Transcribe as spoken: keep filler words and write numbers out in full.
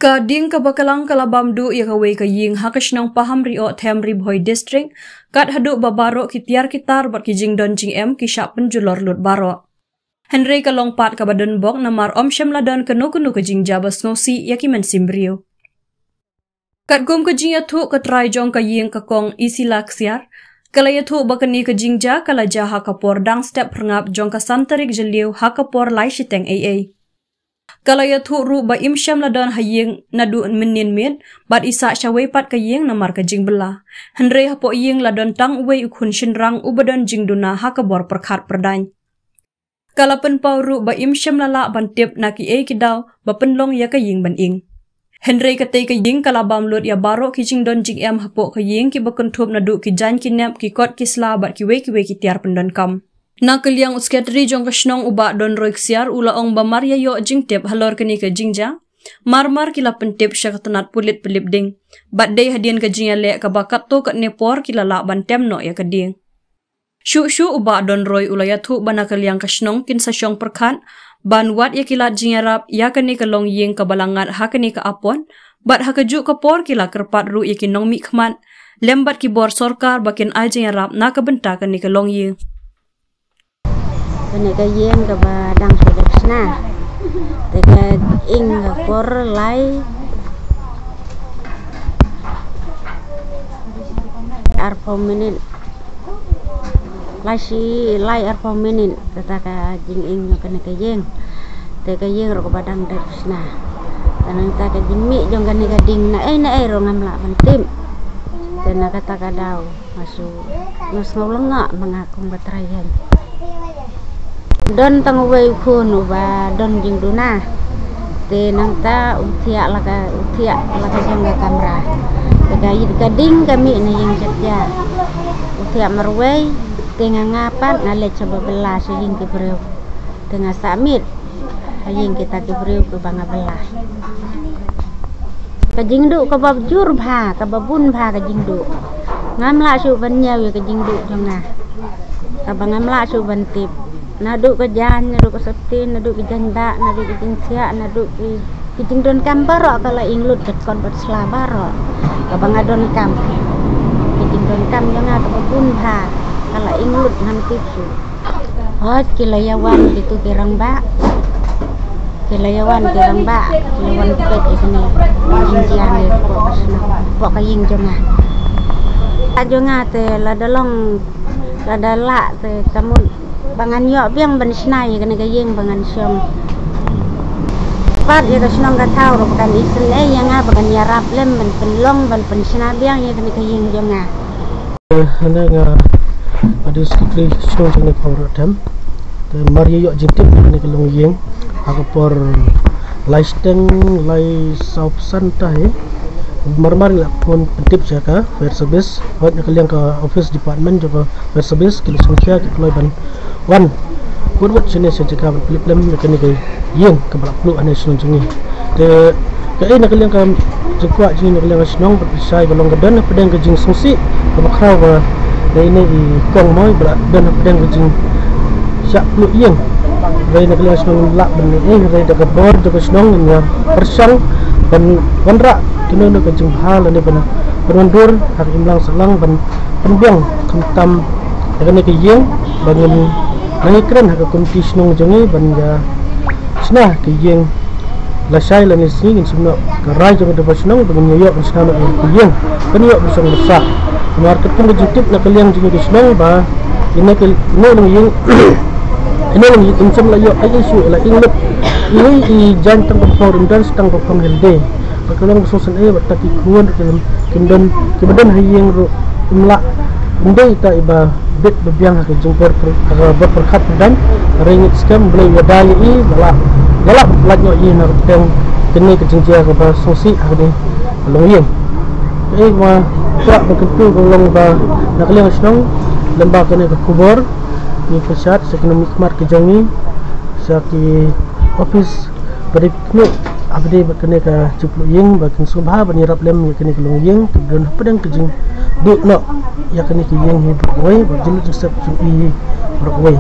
Ka ding kaba klang ka la bam duh ïa kawei ka ïing ha ka shnong Paham Rioh, Them Ri Bhoi District, kat haduh ba baroh ki tiar ki tar bad ki jingdon jingem ki shah pynjulor lut baroh. Hynrei ka long pat kaba donbok namar ym shym la don kano kano ka jingjia ba sngewsih ïa ki mynsiem briew. Katkum ka jingïathuh ka trai jong ka ïing, ka Kong Isila Ksiar, ka la ïathuh ba kane ka jingjia ka la jia ha ka por dang step phyrngap jong ka san tarik Jylliew ha ka por lai shiteng eiei. Ka la ïathuh ruh ba im shym la don ha ïing naduh mynnin miet bad i sah shawei pat ka ïing namar ka jingbylla. Hynrei hapoh ïing la don tang uwei u khun shynrang uba don jingduna ha ka bor pyrkhat pyrdaiñ. Ka la pynpaw ruh ba im shym la lah ban tip na kiei ki daw ba pynlong ïa ka ïing ban ing. Hynrei katei ka ïing ka la bam lut ïa baroh ki jingdon jingem hapoh ka ïing, kiba kynthup naduh ki jaiñ ki nep, ki kot ki sla bad kiwei kiwei ki tiar pyndonkam. Na ka liang u Sekretari jong ka shnong, u Bah Donroy Ksiar, u la ong ba mar ïa ïoh jingtip halor kane ka jingjia, mar mar ki la pyntip sha ka tnat pulit pynlip ding. Bad dei hadien ka jingïaleh kaba katto katne por ki la lah ban tem noh ïa ka ding. Shuh shuh u Bah Donroy u la ïathuh ba na ka liang ka shnong kin sa shong pyrkhat ban wad ïa ki lad jingïarap ïa kane ka longïing kaba la ngat ha kane ka apot, bad ha kajuh ka por ki la kyrpad ruh ïa ki nongmihkhmat lem bad ki bor sorkar ba kin ai jingïarap na ka bynta kane ka longïing. Kane ka ïing kaba dang shu dep shna, te ka ing ka por lai arphew minit. Lai shi, lai arphew minit kata ka jinging jong kane ka ïing. Te ka ïing ruh kaba dang dep shna. Te nangta ka jingmih jong kane ka ding naei naei ruh ngam lah ban tip. Te na kata ka daw nga shu, nga sngew lyngngoh ma nga kum ka trai ïing. Don tang uwei u khun uba don jingduna. Te nangta u thiah la ka, u thiah la ka jong ka kamra. Te ka, ka ding ka mih na ïing jatia. U thiah marwei, te nga, nga pat nga leit sha ba bylla sha ïing ki briew. Te nga sah miet ha ïing kita ki briew kiba nga bylla. Ka jingduh kaba jur bha, kaba bun bha ka jingduh. Ngam lah shuh ban ñiew ïa ka jingduh jong nga. Kaba ngam lah shuh ban tip. Naduh ka jaiñ, naduh ka sopti, naduh ka jaiñ bah, naduh ka jingthiah, naduh ki, ki jingdonkam baroh ka la ing lut bad kot bad sla baroh. Kaba nga donkam. Ki jingdonkam jong nga kaba bun bha ka la ing lut ngam tip shuh. Hooid, ki la ïa wan kitu ki rangbah. Ki la ïa wan ki rangbah, ki la wan peit ïa kane ka jingjia ne hapoh ka shnong, hapoh ka ïing jong nga. Ka jong nga te lada long, lada lah te ka mut ba ngan ïoh biang ban shna ïa kane ka ïing ba ngan shong. Pat ïa ka shnong ka thaw ruh ba kan isynei ïa nga ba kan ïarap lem ban pynlong ban pynshna biang ïa kane ka ïing jong nga. Hynrei nga, nga dei secretary shnong jong kane ka Paham Rioh Them. Te mar ïa ïoh jingtip kane ka longïing ha ka por lai shiteng lai sawphew san tahi. Mar mar la phone pyntip sha ka fire service. Hooid, na ka liang ka office department jong ka fire service ki la shim khia, ki kloi ban wan wut wut shane sha jaka ban pynlip lem ïa kane ka ïing kaba la pluh hane shnong jong ngi. Te kaei na ka liang ka jingkwah jong ngi na ka liang ka shnong bad lashai ka long ka don hapdeng ka jingsngewsih kaba khraw ba dei ne i Kong Moi ba la don hapdeng ka jingshah pluh ïing. Hynrei na ka liang ka shnong ngim lah ban ïohi, hynrei da ka bor jong ka shnong ngin ïa pyrshang ban wanrah kano kano ka jingbha lane ban, ban wandur ha ka imlang sahlang ban pynbiang khamtam ïa kane ka ïing ba ngin nang ïakren ha ka komiti shnong jong ngi ban ïa shna ka ïing. Lashai lane sngi ngin sngewthuh ka rai jong ka dorbar shnong ba ngin ïa ïoh ban shna noh ïa ka ïing, kan ïoh ban shong ban sah. Namar katkum ka jingtip na ka liang jong ngi ka shnong ba ine ka, ine ka longïing, ine ka longïing im shym la ïoh ai issue, la ing lut. Ine i jaiñ tang ba phong ryndan, tang ba phong hynde. Ba ka long ba sngewsynei ba ta ki khun ruh kim, kim don, kiba don ha ïing ruh kim lah, kim dei ta iba bit ba biang ha ka jingbor pyr-, ha ka bor pyrkhat pyrdaiñ. Hynrei ngeit skhem Blei u ïada ïa i, ba la, la lah ban pyllait noh ïa i na ka pdeng kane ka jingjia kaba sngewsih ha kane ka longïing. Kaei kaba kwah ban kyntu ka long ba na ka liang ka shnong, lem bad kane ka khubor, ngi pynshad sha ki nongmihkhmat ki jong ngi, sha ki office ba dei pynïoh ha ba dei bad kane ka jingpluh ïing ba kin sngewbha ban ïarap lem ïa kane ka longïing kaba don hapdeng ka jingduh noh ïa kane ka ïing hi baroh kawei, bad jinglut jingsep jong i baroh kawei.